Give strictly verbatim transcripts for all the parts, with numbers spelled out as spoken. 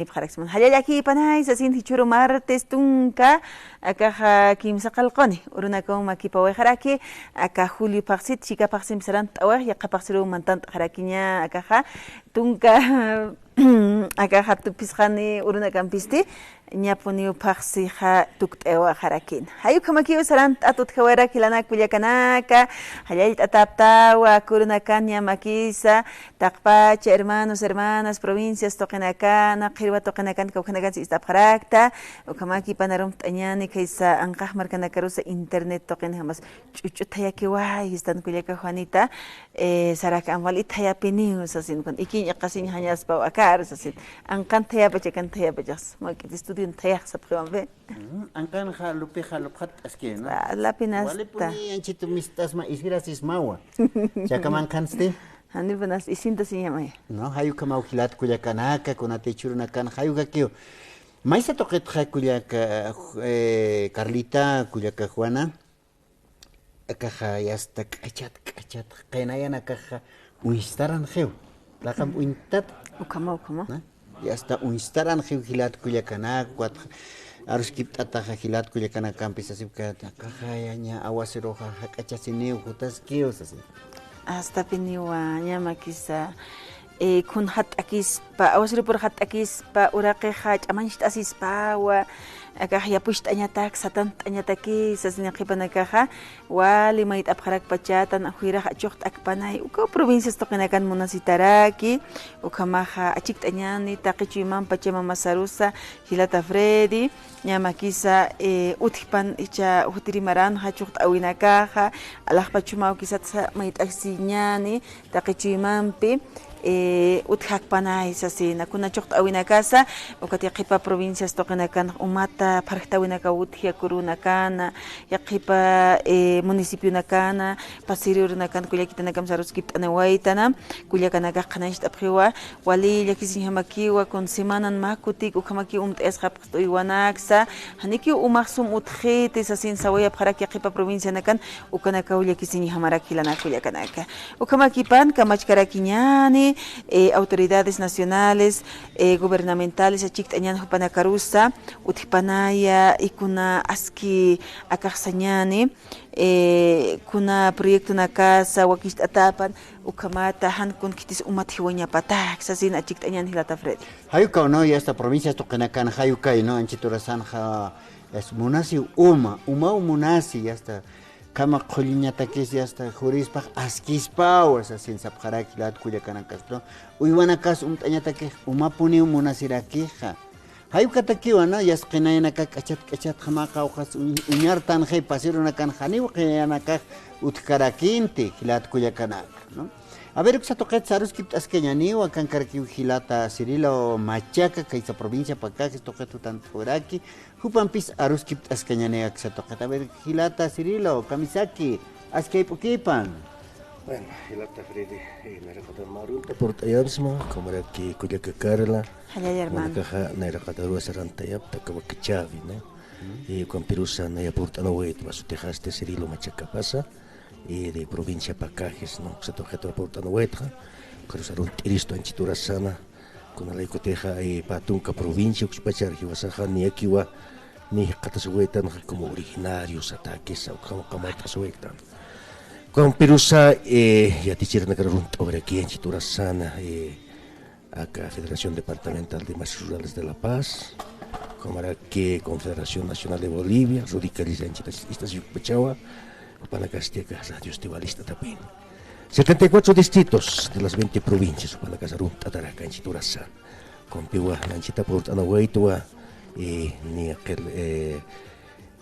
Ipxaraksman. Jallallakïpanay, sasin jichhüru martes tunka, akaxa kimsa qallquni urunakaw makipawayxaraki, aka julio phaxsit, chika phaxsimpi sarant'awayx, yaqha phaxsiruw mantant'xarakiña, akaxa tunka, akaxa tupisqani urunakampisti, ñapuniw phaxsixa tukt'ayawaxarakïna. Jay ukhamakiw sarant'at utjawayarak jilanaka kullakanaka, jallallt'atäptawa aka urunakan ñä makisa, taqpacha hermanos, hermanas, provincias tuqinakana, qhirwa tuqinakan kawkhanakan sist'apxarakta, ukhamäkipan arumt'añäni khaysa anqax markanakarusa internet tuqinjamas ch'uch'u thayakiway sistan kullaka Juanita, eh, sarak amwal ithayapiniw sasin, kun ikiñ iqasiñ jañaspaw akar sasin, anqan thayapachakan thayapachax, mawk'it estudion thayax sapxiwampi. Mm, anqanxa lupixa lupxatt'aski, ¿no? Ah, lapinasta. Walipuni anchitu mist'asma isirasismawa. Chakamanqansti. Janipanas isintasiñamay. No, jay ukhamaw jilat kullakanaka, kunatï jichhürunakan jay ukakiw. Maysa tuqitxa kullaka, eh, Carlita, kullaka Juana. Akaxa yasta k'achat, k'achat, qinayanakaxa uñstaranxiw. Laqamp uñtat. Ukhama, ukhama. ¿No? Yasta uñstaranxiw jilat kullakanak, ukat aruskipt'ataxa jilat kullakanakampi sasipkata, akaxa ya ñä awasiruxa jak'achasiniw jutaskiw sasi. Astapiniwa, ñä makisa, eh, khun jatt'akispa, awasirupur jatt'akispa, uraqixa ch'amañcht'asispawa, akax yapucht'añatak, satant'añataki, sasini qhipanakaxa, wali mayt'apxarakpachätan, juyrax achuqt'akpanay, ukaw provincias tuqinakan munasitaraki, ukhamaxa achikt'añäni, taqi chuymamp Pachamama sarusa, jilata Freddy, ñä makisa, eh, utjpan jichha jutiri maranxa, chuqt'äwinakaxa, alaxpach jumawkisatsa mayt'asiñäni, taqi chuymampi, eh, utjakpanay sasina, kuna chuqt'äwinakasa, ukat yaqhipa provincias tuqinakan umata pharjtäwinakaw utji, aka urunakana, yaqhipa, eh, municipionakana, pasiri urunakan kullakitanakamsa aruskipt'anawaytana, kullakanakax qhanañcht'apxiwa, wali llakisiñjamakiwa, kun semanan mä kutik ukhamakiw umt'ayasxapxi uywanaksa, janikiw umax sum utjiti sasin sawayapxarak yaqhipa provincianakan, ukanakaw llakisiñjamarak jilanaka kullakanaka. Ukhamakipan kamachkarakiñäni, eh, autoridades nacionales, eh, gubernamentales, achikt'añän jupanakarusa, utjpanaya, y kuna aski akax sañäni, eh, kuna proyectonakasa wakicht'atäpan, ukhamata jan kun khitis umat jiwañapatak, sasin achikt'añän jilata Freddy. Jay ukaw, ¿no? Yasta provincias tuqinakan jay ukay, ¿no? Anchit urasanxa, es, munasiw uma, umaw munasi, yasta, khama qhulliñatakis, yasta, jurispax askispawa, sasin sapxarak jilat kullakanakas, ¿no? Uywanakas umt'añatakix, umapuniw munasirakixa. Jay ukatakiwa, ¿no? Yasta qinayanakax k'achat k'achatxa mä qawqhas uñ-, uñartanxi, pasirunakan janiw qinayanakax utjkarakinti, jilat kullakanaka, ¿no? A ver, uksa tuqit aruskipt'askañäniwa, akankarakiw jilata Cirilo Machaca, khaysa provincia Pacajes tuqit jutant'awiraki, jupampis aruskipt'askañäni aksa tuqit. A ver, jilata Cirilo, kamisaki, aski jayp'ukipan. Bueno, jilata Freddy, eh, nayraqatar mä arunta purt'ayapxsma, ukhamaraki kullaka Carla. Jallalla hermano. Jupanakaxa nayraqataruw sarantayapxta, aka wakichäwi, ¿no? Mm. Y ukampirusa naya purt'anawaytwa, sutixasti Cirilo Machacapasa, y de provincia Pacajes, ¿no? Uksa tuqitwa purt'anawaytxa, ukarusa arunt'iristu anchit urasana, kunalaykutixa, eh, pä tunka provincia ukspachar jiwasaxa niyakiwa, ni jikxataswaytanxa como originario satäkisa, ukham qamawt'aswaytan. Ukampirusa, eh, yatichirinakar arunt'awiraki anchit urasana, eh, aka Federación Departamental de Maestros Rurales de La Paz, ukhamaraki Confederación Nacional de Bolivia, radicales anchit ist'asipxpachawa, jupanakasti aka radiosti walist'atapini. Setenta y cuatro distritos de las veinte provincias, jupanakas arunt'atarak anchit urasa. Ukampiwa, nanchita purt'anawaytwa, eh, ni qil, eh,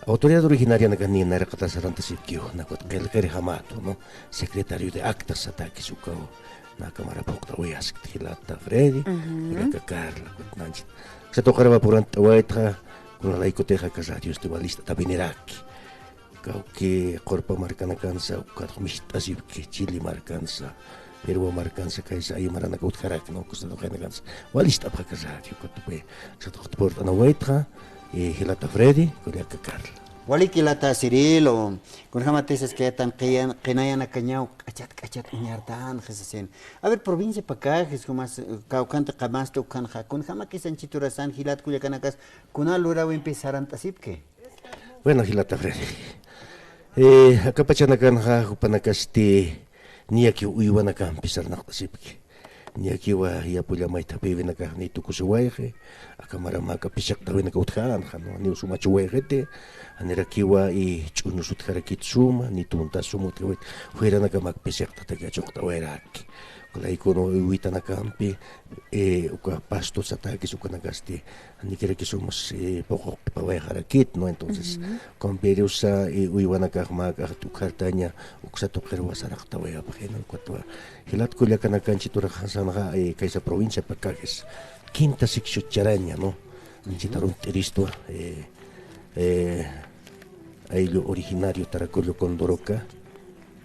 autoridad originarianaka ni nayraqatar sarantasipkiw, nakat qillqirijamatu, ¿no? Secretario de actas satäkis ukaw, naka mara phuqt'awayaskti jilata Freddy, ujú, jilata Carla, nanchit. Uksa tuqirwa purt'anawaytxa, kunalaykutixa aka radiosti walist'atapiniraki. Kawki qurpa markanakansa, ukat jumist'asipki, Chile markansa, Perú markansa, kaysa aymaranaka utjaraki, ¿no? Uksa tuqinakansa. Walist'apxi aka radio, ukat pä, uksa tuqit purt'anawaytxa, eh, jilata Freddy, kullaka Carla. Waliki jilata Cirilo, kunjamatis es que tan qiyan, qinayanakañaw k'achat k'achat uñartanxa sasin. A ver, provincia Pacajes, jumas, kawkhanti qamasti ukhanxa, kunjamakis anchhit urasan jilat kullakanakas, kuna lurawimpi sarant'asipki. Bueno, jilata Freddy. Eh, aka pachanakanxa, jupanakasti, niyakiw uywanakampi sarnaqt'asipki. Niyakiwa yapulla maythapiwinakax ni tukusiwayxi, aka mara mäk'a pisiqtawinaka utjänxa, ¿no? Ni usumachuwayxiti, janirakiwa i ch'uñus utjarakit suma, ni tuntas suma utjawit, juyranakamaki pisiqtataki achuqt'awayaraki. Laykun uywitanakampi, eh, uka pasto satäkis ukanakasti, nikiraki sumas, eh, puquq qhipa wayxarakit, ¿no? Entonces, ujú, ukampirusa, eh, uywanakax mäk'ax ukhartaña, uksa tuqiruwa saraqtawayapxi, ¿no? Ukatwa, jilat kullakanakanchit urasanxa, eh, kaysa provincia Pacajes, quinta sección Charaña, ¿no? Anchhit arunt'iristwa, eh, eh, ayllu originario Taracollo Condoroca,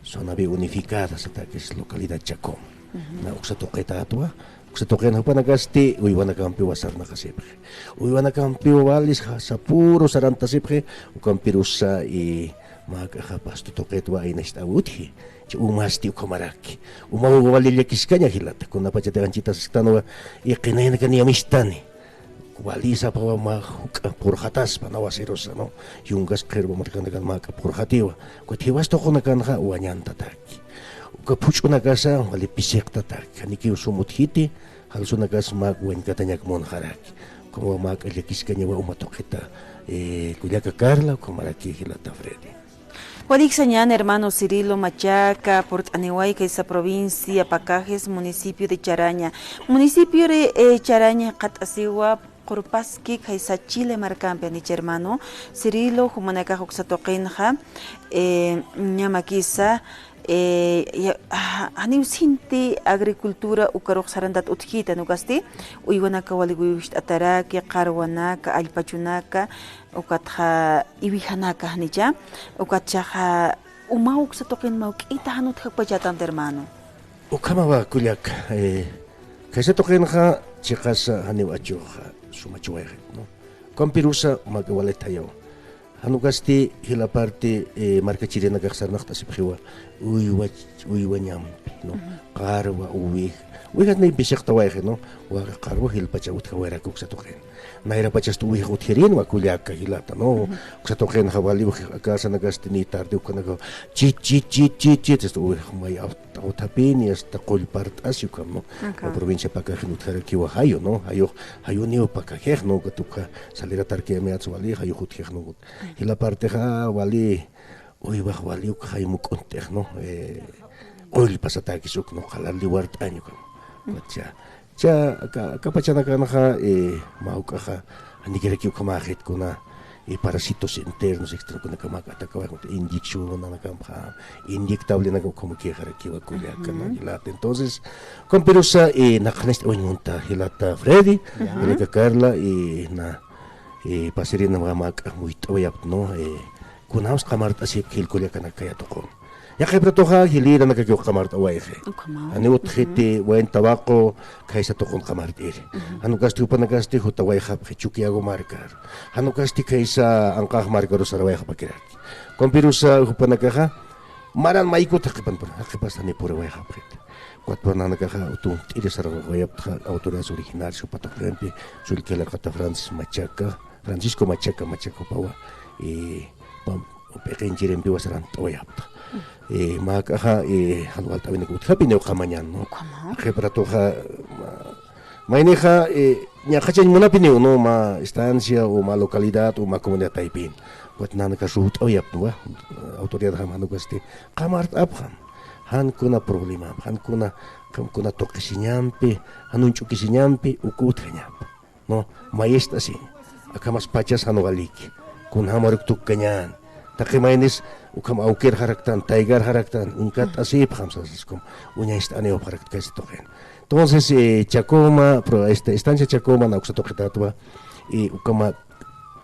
zona B unificada satäkis localidad Chacoma. Ujú. Na uksa tuqitätwa, uksa tuqin jupanakasti uywanakampiwa sarnaqasipxi. Uywanakampiwa walis ja-, sapüru sarantasipxi, ukampirusa i mäk'axa pasto tuqitwa aynacht'äwi utji. Chi umasti ukhamaraki. Umaw wali llakiskaña jilata, kunapachatix anchhit asktanwa, i qinayanakan yamistani. Wali sapawa mä juk'a purxataspa, ¿no? Wasirusa, ¿no? Yungas qhirwa markanakan mäk'a purxatiwa. Ukat jiwas tuqunakanxa wañantataki. Uka phuch'unakasa wali pisiqtataki. Janikiw sum utjiti, jalsunakas mä wañkatañak munxaraki. Ukhamawa mäk'a llakiskañawa uma tuqita, eh, kullaka Carla, ukhamaraki jilata Freddy. Waliki sañäni hermano Cirilo Machaca, purt'aniway kaysa provincia Pacajes, municipio de Charaña. Municipio de, eh, Charaña jikxatasiwa Qurpaski, kaysa Chile markampi, janicha hermano Cirilo, jumanakax uksa tuqinxa, eh, ñä mäkisa, eh, ya-, ja-, janiw sinti agricultura ukarux sarantat utjkiti, ¿no? Ukasti, uywanaka wali uywist'ataraki, qarwanaka, allpachunaka, ukatxa iwijanaka, janicha, ukatchaxa umaw uksa tuqin mä juk'ita jan utjapxpachatanti, hermano. Ukhamawa kullaka, eh, kaysa tuqinxa chiqasa janiw achuxa sumachuwayxit, ¿no? Ukampirusa mäk'a wali thayaw. Jan ukasti jila parte, eh, markachirinakax sarnaqt'asipxiwa, uywa, uywa ñampi, ¿no? Ujú. Qarwa, uwij, uwijat ni pisiqtawayxi, ¿no? Waka qarwa jilpacha utjawayraki uksa tuqin. Nayrapachasti uwij utjirinwa kullaka jilata, ¿no? Ujú. Uksa tuqinxa wali uwij, aka sanakasti ni tarde ukanaka, chit, chit, chit, chit, chit, este uwij may aw-, awthapini, hasta qullpart'asi ukham, ¿no? Aka. Provincia Pacajen utjarakiwa jayu, ¿no? Jayu, jayuniw Pacajix, ¿no? Ukat ukha saliratarkayamïtsa wali, jayu utjix, ¿no? Jila partixa wali, uywax wali uk jay muk'unt'ix, ¿no? Eh, qullpa satäkis uk, ¿no? Qala liwart'añ ukham. Ukat cha, cha, aka, aka pachanakanxa, eh, mä juk'axa, janikiraki ukhamäxit kuna, eh, parásitos internos, externos, kunakamak atacaway, inyeccionanakamxa, inyectablenaka ukhamakïxarakiwa kullaka, ¿no? Ujú. Jilata. Entonces, ukampirusa, eh, naqha nacht'awañ munta, jilata Freddy, ya, jilata Carla, eh, na, eh, pasirinwa mäk'a muyt'awayapxta, ¿no? Eh, kunjams qamart'asipki jil kullakanaka kaya tuqun. Yaqhip ratuxa jilïranakakiw qamart'awayxi. Ukhamaw. Janiw utjxiti, ujú, wayn tawaqu, kaysa tuqun qamart'iri. Ujú. Jan ukasti jupanakasti jutawayxapxi Chukiyawu markar. Jan ukasti kaysa Anqax markaru sarawayxapakiraki. Ukampirusa jupanakaxa, maran maykut jaqipanpur, jaqipas janiw purawayxapxit. Ukatpar nanakaxa, utumt'iri sarawayapxta autoridades originarias jupa tuqimpi, sullka jilata Francis Machaca, Francisco Machaca, Machaca jupawa, eh, pam-, p'iqinchirimpiwa sarantawayapxta. Eh, mäk'axa, eh, jan walt'äwinak utjapiniw ukhamañan, ¿no? Ukhama. Jaqhip ratuxa, ma-, maynixa, eh, ñaqhachañ munapiniw, ¿no? Mä estancia, o mä localidad, o mä comunidad taypin. Ukat nanakax jut'awayapxwa, autoridadjam jan ukasti, qamart'apxam. Jan kuna problemam, jan kuna, jan kuna tuqisiñampi, jan uñch'ukisiñampi, uka utjañampi. ¿No? Mayist'asiñ. Akhamas pachas jan waliki. Kunjämar uk tukkañän. Taqi maynis, ukham awkirxaraktan, taykarxaraktan, uñkatt'asipxam sasiskum. Uñacht'aniwapxarakta kaysa tuqin. Entonces, eh, Chacoma, pro-, este, estancia Chacoma, na uksa tuqitatwa, eh, ukhama,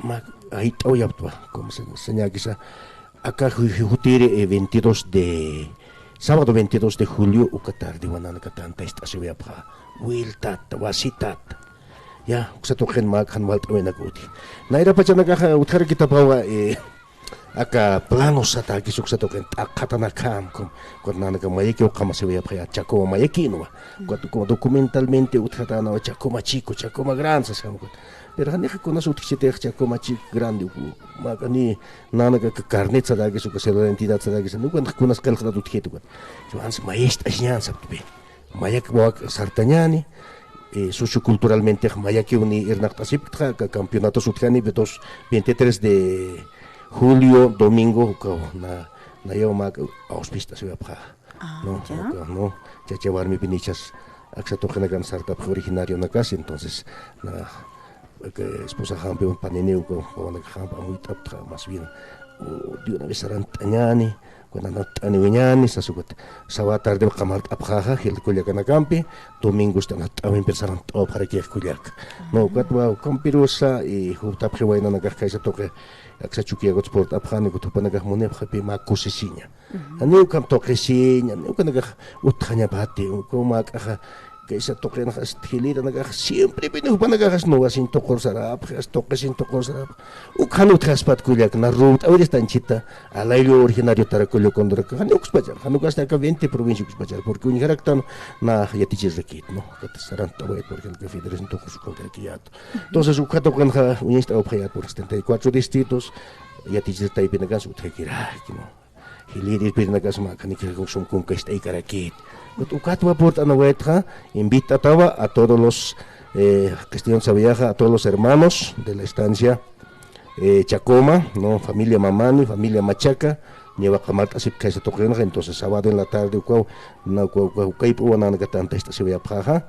ma, ayt'awayaptwa, como se, señakisa, aka ju-, ju-, jutiri, eh, veintidós de, sábado veintidós de julio, uka tardewa nanaka tantast'asiwayapxa, wiltat, wasitat. Ya, uksa tuqin mä jan walt'äwinak utji. Nayra pachanakaxa utjarakitapawa, eh, Aka planos satäkis uksa tuqin t'aqhatanakam, kum, kum nanaka mayakiw qamasiwayapxaya, Chacoma mayakïnwa. Kum, kum documentalmente utjatänawa Chacoma Chico, Chacoma Grande sasjam, kum. Pero janixa kunas utjchitix Chacoma Chico Grande, kum, mä kani nanaka carnet satäkis, uka cédula de identidad satäkis, ukan kunas qillqtat utjit, kum. Yuans mayacht'asiñan saptpi. Mayak wak sartañäni, eh, socioculturalmente mayakiw irnaqt'asipkta, aka campeonatos utjani, dos, veintitrés de julio, domingo, ukaw, na, nayaw mä auspist'asiwapxa. Ah, ¿no? Ya. Ukaw, ¿no? Chacha warmipinichas aksa tuqinakan sartapxi originarionakas, entonces, na, aka esposaxampi, paniniw, ukaw, wawanakaxampi amuyt'apxta, más bien, u, de una vez sarant'añäni, kuna anatt'aniwiñäni, sas ukat, sawa tarde qamart'apxäxa, jil kullakanakampi, domingosti anatt'awimpi sarant'awapxarakix kullaka. No, ukat wa, ukampirusa, y jutapxi waynanakax kaysa tuqi, aksa Chukiyakuts purt'apxani, ukat jupanakax munipxapï mä kusisiña. Janiw ukham tuqisiña, janiw ukanakax utjañapxati, ukaw mä k'axa, kaysa tuqinxa, este, jilïrinakax, siemprepini jupanakax, nuwasiñ tuqur sarapxi, tuqisiñ tuqur sarapxi. Uk jan utjaspat kullaka, na ruwt'awirista anchhita, alayllu originario Taracollo Condoraka, jan ukspachar, jan ukasti aka veinte provincia ukspachar, porque uñjaraktan na yatichirrakit, ¿no? Kat sarant'awayat, por ejemplo, federación tuqus ukankarakiyat. Entonces, uka tuqinxa, uñist'awapxayat, por setenta y cuatro distritos, yatichir taypinakas utjakiraki, ¿no? Jilïr irpirinakas mä kanikirakux sum kunkacht'aykarakit. Ukat, ukatwa purt'anawaytxa, invitatawa a todos los, eh, Castellón Sabiaja, a todos los hermanos de la estancia, eh, Chacoma, ¿no? Familia Mamani, familia Machaca, ñawa qamart'asipxi kaysa tuqinxa, entonces sábado en la tarde, ukaw, na, ukaw, ukaw, ukayp'uwa nanaka tantacht'asiwayapxäxa.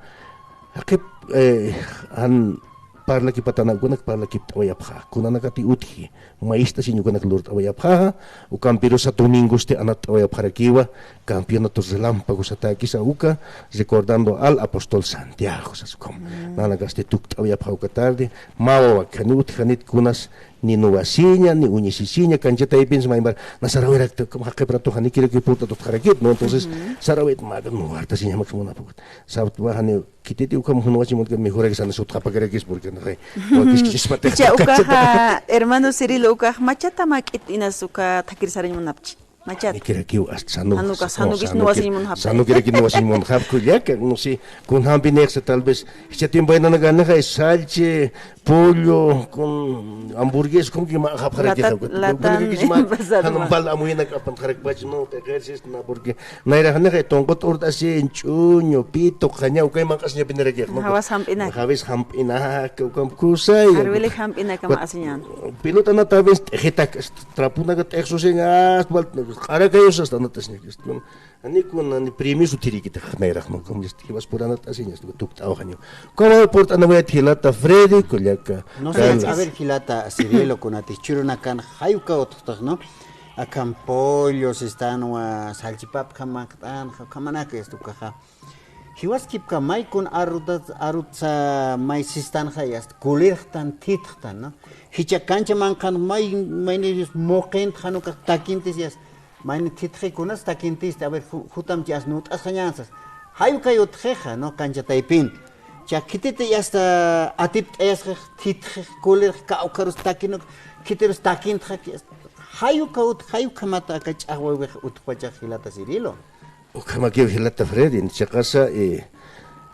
Jaqip, eh, jan parlakipatanakanak parlakipt'awayapxä, kunanakati utji, mayist'asiñ ukanak lurt'awayapxäxa, ukampirusa domingosti anatt'awayapxarakiwa, campeonato relámpago satäkisa uka, recordando al apóstol Santiago, sas ukham. Nanakasti tukt'awayapxä uka tarde, mä wawak, jani utjanit kunas, ni nuwasiña, ni uñisisiña, kancha taypinsa maymar, na sarawirakta, ukham jaqip ratu janikirakiw purt'at utjarakit, ¿no? Entonces, sarawit mä, nuwartasiña, mä ukham munapxi. Sabt wa jani, Khititi ukham junuwasiñ munkan, mejoraki sanas utjapakarakis, porque naxay, wakiskispatak. Icha ukaxa, hermano Cirilo, ukax machata mä k'it'inas uka thakir sarañ munapchi. Machata. Nikirakiw hasta sanu, Sanuka, sanu, sanukis sanu, nuwasiñ munxapta. Sanukiraki nuwasiñ munxapta, kullaka, no sé, kunjampi nixsa, tal vez, jichha tiempo waynanakaxa, salchi, pollo, con hamburguesa, como que mä japxaraki, Lata, latan, jan pasado. Pal amuynak apan jarakpach, no, te ejerces, na, porque, Nayrax nixa tunqut urt'asiñ, ch'uñu, pitu, qaña, ukay manq'asiñapinirakix, ¿no? Jawas jamp'inak. Jawis jamp'inak, ukamp kusay. Arwili jamp'inak manq'asiñan. Pelota na tal vez t'ejitak, trapunaka t'ejsusiñ, hasta wal, q'arakayus hasta anat'asiñak. Janiw kuna ni premios uthirikitix nayrax, ¿no? Como este, jiwas puranat'asiñ, hasta tukt'aw janiw. Como purt'anawayat jilata Freddy, kullaka. No sé, Carlos. A ver, jilata Cirilo, kunatix churunakan, jay uka utjtax, ¿no? Akham pollo sistanwa, salchipapa manq'tanxa, ukhamanaka, este, ukaxa. Jiwaskipka may kun arutsa, arutsa may sistanxa, yast, kulirxtan, thithxtan, ¿no? Jichha kancha manqhan may, mayni muqinta, jan ukax takintis, yast, mayni thithxi kunas takintisti, a ver, ju-, jutam chas nut'asxañänsas. Jay ukay utjixa, ¿no? Kancha taypin. Cha khititi, yast, atipt'ayasxix, thithxix, kulirx, kawkharus takinuk, khitirus takintxaki, yast. Jay uka ut-, jay ukhamat aka ch'axwawix utjpachax jilata Cirilo. Ukhamakiw jilata Freddy, chiqasa, eh,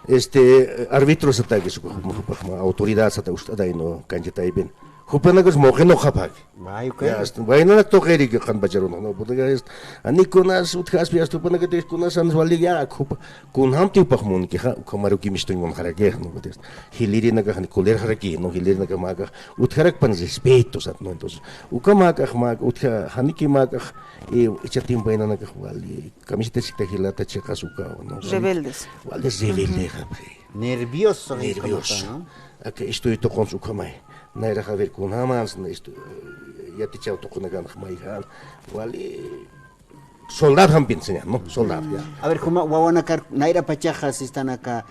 este, árbitro satäkis, uka, uka, uka autoridad sata ust'atay, ¿no? Kancha taypin. Jupanakas muqinukxapxaki. Vay, uka. Ya, hasta, waynanak tuqiriki qhanpacharunxa, ¿no? Porque es, jani kunas utjaspi, hasta jupanakatix kunas sanas wali, ya, jupa, kunjamti jupax munkixa, ukhamarukï mistuñ munxarakix, ¿no? Jilïrinakax jani kulirxaraki, ¿no? Jilïrinakax mäkax utjarakpan respeto, sat, ¿no? Entonces, uka mäkax, mäkax, utja, janiki mäkax, eh, jichha tiempo waynanakax wali, camiseta sikta jilata chiqas ukawa, ¿no? Rebeldes. Wali rebeldexa, pues. Nervioso, nervioso. Aka estudio tuqunsa ukhamay. Nayrax a ver kunjamas, na estu-, yatichaw tuqunakanxa mayjan. Wali soldado jampin señal, ¿no? Soldado, ya. A ver, juma wawanakar nayra pachaxa sistanaka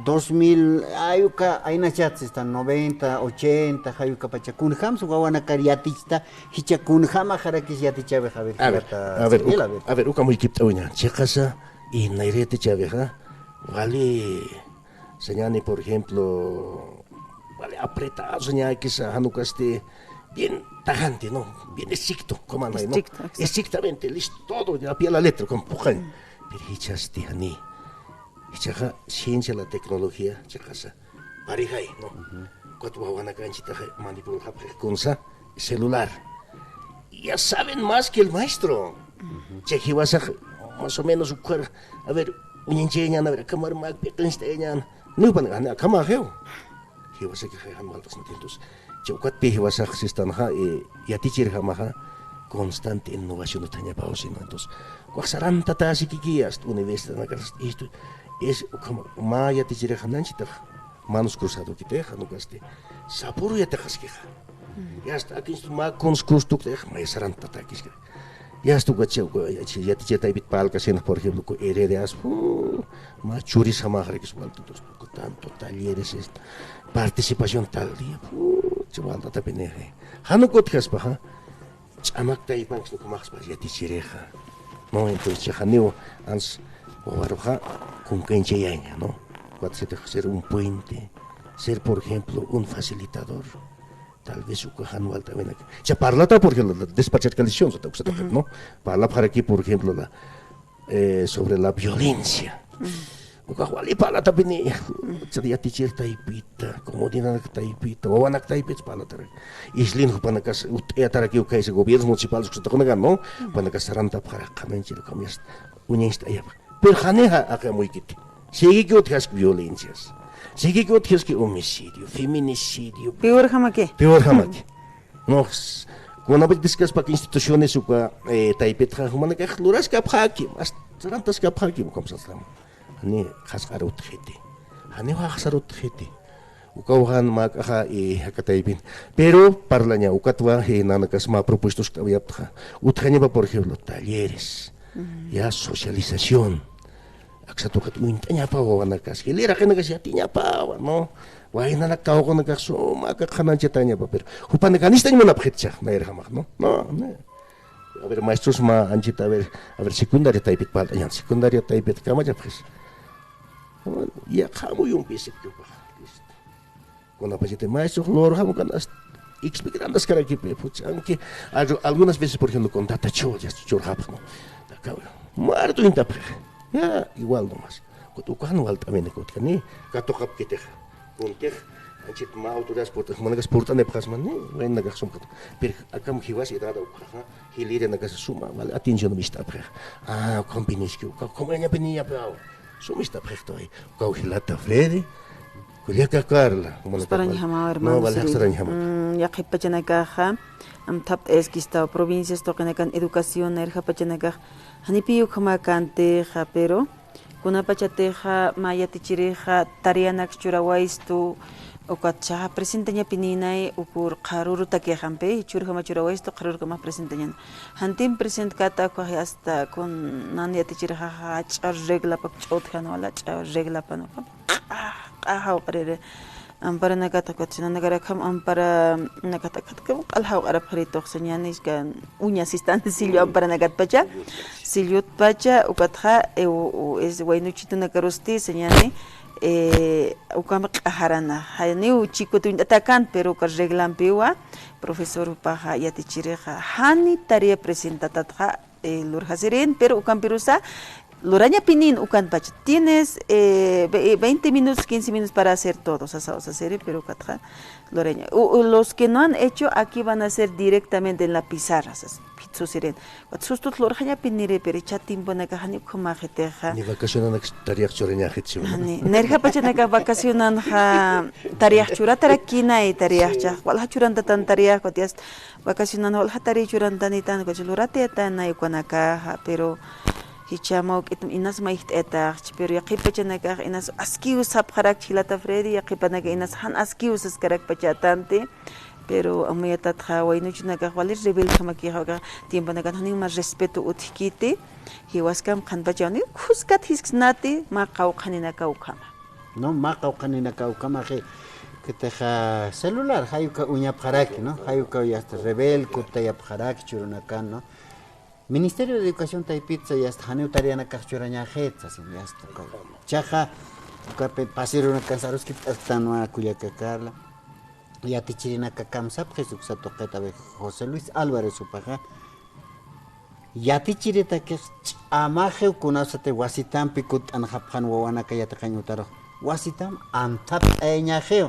dos mil, ay, uka, aynachat sistan noventa, ochenta, jay uka pacha. Kunjams wawanakar yatichta, jichha kunjamaxarakis yatichawix, a ver, a ver, jilata, a ver, Cirilo, uka, a ver. A ver, uka muykipt'awiña. Chiqasa, y nayra yatichawixa, wali, señani, por ejemplo, wali apretado, señakisa, jan ukasti, bien, tajante, ¿no? Bien estricto, como no, ¿no? Estricto, exacto. Estrictamente, listo, todo, a pie de la letra, como pujan. Pero jichhasti jani. Jichhaxa ciencia, la tecnología, chiqasa. Parejay, ¿no? Ujú. Ukat wawanakanchitaxa manipulapxi kunsa, celular. Ya saben más que el maestro. Ujú. Chay jiwasax, más o menos, ukhar, a ver, uñinchayañan, a ver, akamar mak piqinchtayañan. Niw pan, akamar jeo. Jiwasakixa jan walt'asnati. Entonces, chay ukatpï jiwasax sistanxa, eh, yatichirjamaxa constante innovación utjañapaw sino. Entonces, ukax sarantatäsikiki hasta universidadnakar, esto es, ukhama, mä yatichirixa nanchitax manos cruzadokiti, jan ukasti sapüru yatiqaskixa. Y hasta akinstu mä kuns kustuktix, may sarantatäkiski. Y hasta ukachi, uka, yatichir taypit parlkasina, por ejemplo, ku R D As, uh, mä churisjamaxarakis walt'atus, ku tanto talleres, esta, participación tal día, uh, chay walt'atapinixi. Jan uka utjaspaxa, ch'amak taypanks ukhamaxspa yatichirixa. No, entonces, janiw, ans, wawaruxa, kunkanchayaña, ¿no? Ukat sitix ser un puente, ser, por ejemplo, un facilitador. Tal vez uka jan walt'awinaka. Cha parlata, por ejemplo, la despatriarcalización, sata uksata, ujú, ¿no? Parlapxaraki, por ejemplo, la, eh, sobre la violencia. Ujú. Uka wali parlatapini, ujú, cha yatichir taypita, comunidad taypita, wawanak taypita parlatarak. Islin jupanakas ut'ayataraki uka ese gobiernos municipales, uksatakunakan, ¿no? Jupanakas sarantapxarak qhananchir, ukham yasta, uñacht'ayapxa. Pero janixa aka muykiti. Siguikiw utjaski violencias. Siguikiw utjaski homicidio, feminicidio. Peorjamaki. Peorjamaki. No, s-, kunapachatï diskaspa instituciones uka, eh, taypitxa jumanakax luraskapxäkim, hasta sarantaskapxäkim, ukham sastam. Jani qhasqar utjiti. Jani jaxsar utjiti. Ukaw jan mä k'axa, eh, aka taypin. Pero parlaña, ukatwa, eh, nanakas mä propuestas utk'awayapxta. Utjañapa, por ejemplo, talleres. Ya, socialización. Aksat ukat uñt'añapawa wawanakas. Jilïr jaqinakas yatiñapawa, ¿no? Waynanak kawkhanakax suma aka qhanañchatañapa, pero jupanakan ist'añ munapxitcha, nayrjamax, ¿no? No, no. A ver, maestros mä anchita, a ver, a ver, secundaria taypit parlt'añan, secundaria taypit kamachapxis. Yaqha amuyumpi sipkipax. Listo. Kunapachati maestro lurjam ukan hasta explicarantaskarakipi, pucha, aunque al-, algunas veces, por ejemplo, con Tata Cho, ya churjapxi, ¿no? Acá, bueno, muerto intapxi. Ya, igual nomás. Kut ukan walt'aminaka utkani, katuqapkitix. Kuntix, anchit mä autoridades purt'an, jumanakas purt'anipxasmani, waynakax sumkata. Pero akam jiwas edad ukhaxa, jilïrinakas suma, vale, atención ist'apxi. Ah, ukampiniski, uka, como ella venía, pero, suma ist'apxi, ukaw jilata Freddy, Kullaka Carla, jumanakas. Sarañjama, hermano, no, vale, sarañjama. Mm, yaqhip pachanakaxa, amthapt'ayaskistaw, provincias tuqinakan educación nayrja pachanakax, janipiy ukhamakantixa, pero kunapachatixa mä yatichirixa tareanaks churawaystu, ukatxa presentañapinïnay ukur qharürutakix ampi, jichhürjama churawaystu qharürukamax presentañan. Jantim presentkata ukax hasta kun nan yatichirixa jach'a reglapak ch'utjan wala, jach'a reglapan uka. Q'ax, q'ax jawq'ariri. Amparanakata ukat, nanakarakjam amparanakata ukat, q'al jawq'arapxiri tuqsañani, iska uña sistan sillu amparanakatpacha, sillutpacha, ukatxa, e, u-, u-, es waynuchitunakarusti sañani, e, ukampi q'axarana. Janiw chikut uñt'atakan, pero uka reglampiwa, profesor jupaxa yatichirixa, jani tarea presentatatxa, eh, lurjasirin, pero ukampirusa, lurañapinin ukanpacha. Tienes, eh, ve-, veinte minutos, quince minutos para hacer todo, sasaw sasiri, pero ukatxa, luraña. U-, u-, los que no han hecho, aquí van a hacer directamente en la pizarra, sas, pitsusirin. Ukat sustut lurjañapiniri, pero jichha tiemponakax jani ukhamaxitixa. Ni vacacionanak tareax churañaxit, sí, ¿no? Jani, nayrja pachanakax vacacionanxa tareax churatarakïnay, tareaxcha, walja churantatan tareax, ukat yast, vacacionan walja tarea churantanitan, ukachi luratayatanay ukanakaxa, pero jichha mä juk'it inas mayjt'ayataxchi, pero yaqhip pachanakax inas askiw sapxarakchi jilata Freddy, yaqhipanakax inas jan askiw saskarakpacha tanti, pero amuyatatxa waynuchunakax wali rebelejamakixa, ukax tiemponakan janiw mä respeto utjkiti, jiwaskam qhanpachaw ni khuskat jisksnati, mä qawqhaninakaw ukhama. No, mä qawqhaninakaw ukhamaxi, ukatixa celular, jay uka uñapxaraki, ¿no? Jay uka yasta rebel kuttayapxaraki churunakan, ¿no? Ministerio de Educación taypitsa yasta janiw tareanakax churañaxit, sasin yasta uka. Jichhaxa, ukapi pasirunakan saruskipt'asktanwa, kullaka Carla. yatichirinaka kamsapxis uksa tuqit, a ver, José Luis Álvarez jupaxa, yatichiritakix ch'amaxiw kunasati wasitampi kutt'anxapxan wawanaka yatiqañ utarux. Wasitam amthapt'ayañaxiw.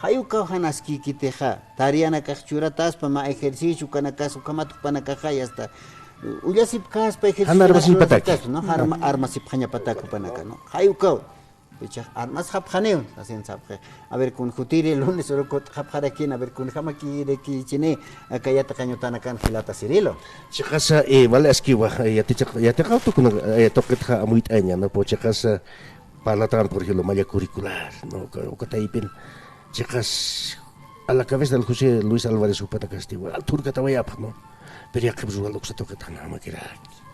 Jay ukaw jan askïkitixa, tareanakax churataspa, mä ejercicio ukanakas, ukhamat jupanakaxa, y hasta, uh, ullasipkaspa, ejercicio jan armasiñapatak, ¿no? Arma-, armasipxañapatak jupanaka, ¿no? Jay ukaw. Ichax armasxapxaniw, sasin sapxi. A ver, kun jutiri lunes uru kutt'xapxarakin, a ver, kunjamakirakichini, aka yatiqañ utanakan jilata Cirilo. Chiqasa, eh, vale, askiwa, eh, yatichiq-, yatiqaw tukuna, eh, tuqitxa amuyt'aña, ¿no? Pero chiqasa, parlatan, por ejemplo, malla curricular, ¿no? Uka, uka taypin, chiqas, a la cabeza del José Luis Álvarez jupanakasti, wal thurkatawayapx, ¿no? Pero yaqhipis wal uksa tuqit jan jamakiraki.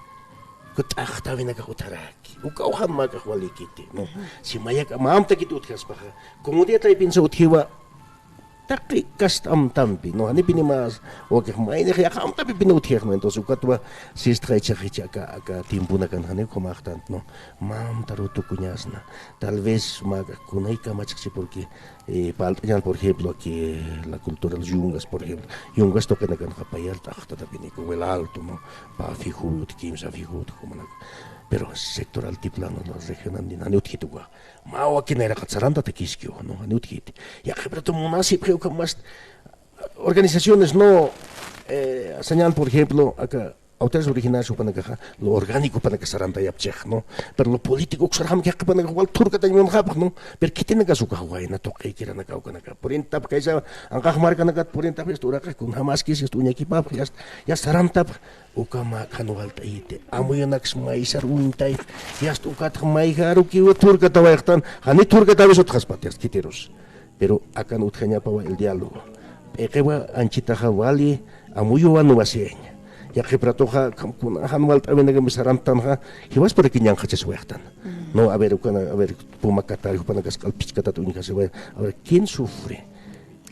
Uka t'axtawinakax utjaraki. Ukaw jan mäkax walïkiti, ¿no? Si mayak mä amtakit utjaspaxa, comunidad taypinsa utjiwa, taqi kast amtampi, ¿no? Janipini mä, wakix maynix yaqha amtampipini utjix, ¿no? Entonces, ukatwa sistxa ichax icha aka, aka tiemponakan janiw ukhamaxtant, ¿no? Mä amtaruw tukuñasna. Tal vez mä kunay kamachxchi, porque, eh, parlt'añan, por ejemplo, aquí, eh, la cultura de los yungas, por ejemplo. Yungas tuqinakanxa payar t'axtatapiniku, Huela Alto, ¿no? Pä fijo utji, kimsa fijo utji, jumanaka. Pero sector altiplano, la región andina, janiw utjit uka. Mä wakin nayraqat sarantatakïskiw, ¿no? Janiw utjiti. Yaqhip ratu munasipxi ukham mast organizaciones, ¿no? Eh, sañan, por ejemplo, aka autores originarios jupanakaxa, lo orgánico jupanakax sarantayapchix, ¿no? Pero lo político uksarjamki yaqhipanakax wal thurkatañ munxapx, ¿no? Pero khitinakas ukax wayna tuqi kiranaka ukanaka. Purintapx kaysa anqax markanakat purintapx, yast uraqix kunjamaskis, yast uñakipapx, yast, yast sarantapx. Uka mä jan walt'ayiti. Amuyunaks maysar uñtay, yast ukatx mayjarukiw thurkatawayxtan, jani thurkatawis utjaspat, yast khitirus. Pero akan utjañapawa el diálogo. P'iqiwa anchitaxa wali, amuyuwan wasiyaña. Yaqhip ratuxa, jan walt'awinakam sarantanxa, jiwasparakiw ñanqhachaswayxtan. No, a ver, ukana, a ver, puma katari, jupanakas k'al phichkatat uñjasiway. A ver, ¿quién sufre?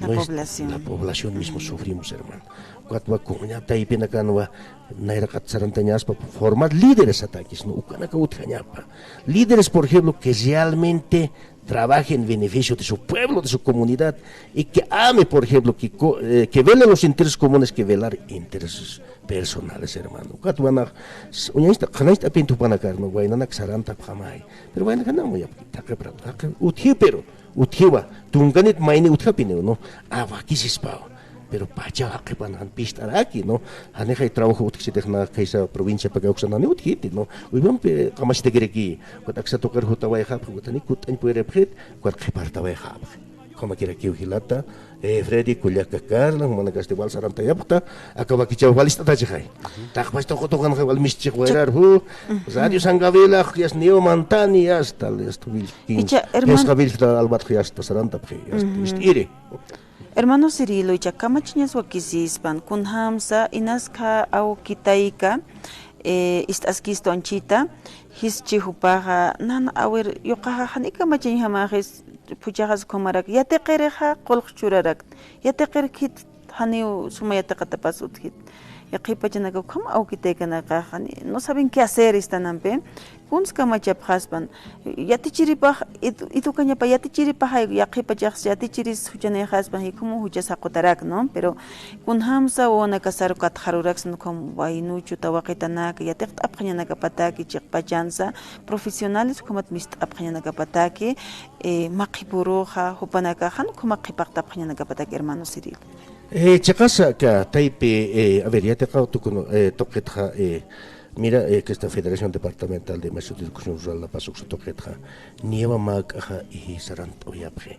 La población. No es, la población mismo sufrimos, hermano. Ukatwa comunidad taypinakanwa nayraqat sarantañaspa formar líderes satakis, ¿no? Ukanaka utjañapa. Líderes, por ejemplo, que realmente trabaje en beneficio de su pueblo, de su comunidad, y que ame, por ejemplo, que co-, eh, que vele los intereses comunes que velar intereses personales, hermano. Ukatwa nax, s-, uñañcht'a, qhanañcht'apinta jupanakar, ¿no? Waynanak sarantapxamay. Pero waynakan amuyapxi, taqiprat, taqi, utji, pero utjiwa, tunkanit mayni utjapiniw, ¿no? A, wakisispaw. Pero pacha jaqhipan jan pist'araki, ¿no? Janixay trabajo utjchitix nax kaysa provinciapakiw uksan jani utjiti, ¿no? Uywampi qamachtakiraki, ukat aksa tuqir jutawayxapxi, ukat jani kutt'añ puyiripxit, ukat qhipartawayxapxi. Ukhamakirakiw jilata, eh, Freddy, kullaka Carla, jumanakasti wal sarantayapxta, aka wakichaw wal ist'atachixay. Taqpach tuqu tuqanxa wal mischix wayrar, hu, Radio San Gabriel, yast Neo Mantani, yast, tal, yast Wilkin. Icha, hermano. Yast Gabriel, tal, albatx yast sarantapxi, yast ist'iri. Hermano Cirilo, icha kamachiñas wakisispan, kunjamsa, inaskha awkitayka, eh, ist'askistu anchita, jischi jupaxa, nan, a ver, yuqaxa jani kamachañjamaxis, phuchaxas ukhamarak, yatiqirixa, qulq churarak, yatiqir khit, janiw suma yatiqatapas utjit. Yaqhipachanaka ukham awkitaykanakax, jani, no saben qué hacer, istanampi. Kuns kamachapxaspan, yatichiripax, ed-, educañapa yatichiripaxay, yaqhipachax yatichiris juchanïxaspan, jikhumu juchas jaqutarak, ¿no? Pero kunjamsa wawanakasaru katxaruraksna ukham waynuchu tawaqitanaka, yatiqt'apxañanakapataki, chiqpachansa, profesionales ukhamat mist'apxañanakapataki, eh, maqhipuruxa, jupanakax jan ukhama qhipartapxañanakapataki, hermano Cirilo. Eh, chiqasa aka taypi, eh, a ver, yatiqaw tukun, eh, tuqitxa, eh, mira, eh, que esta Federación Departamental de Maestros de Educación Rural La Paz uksa tuqitxa, niyawa mäk'axa, iji, sarant'awayapxi.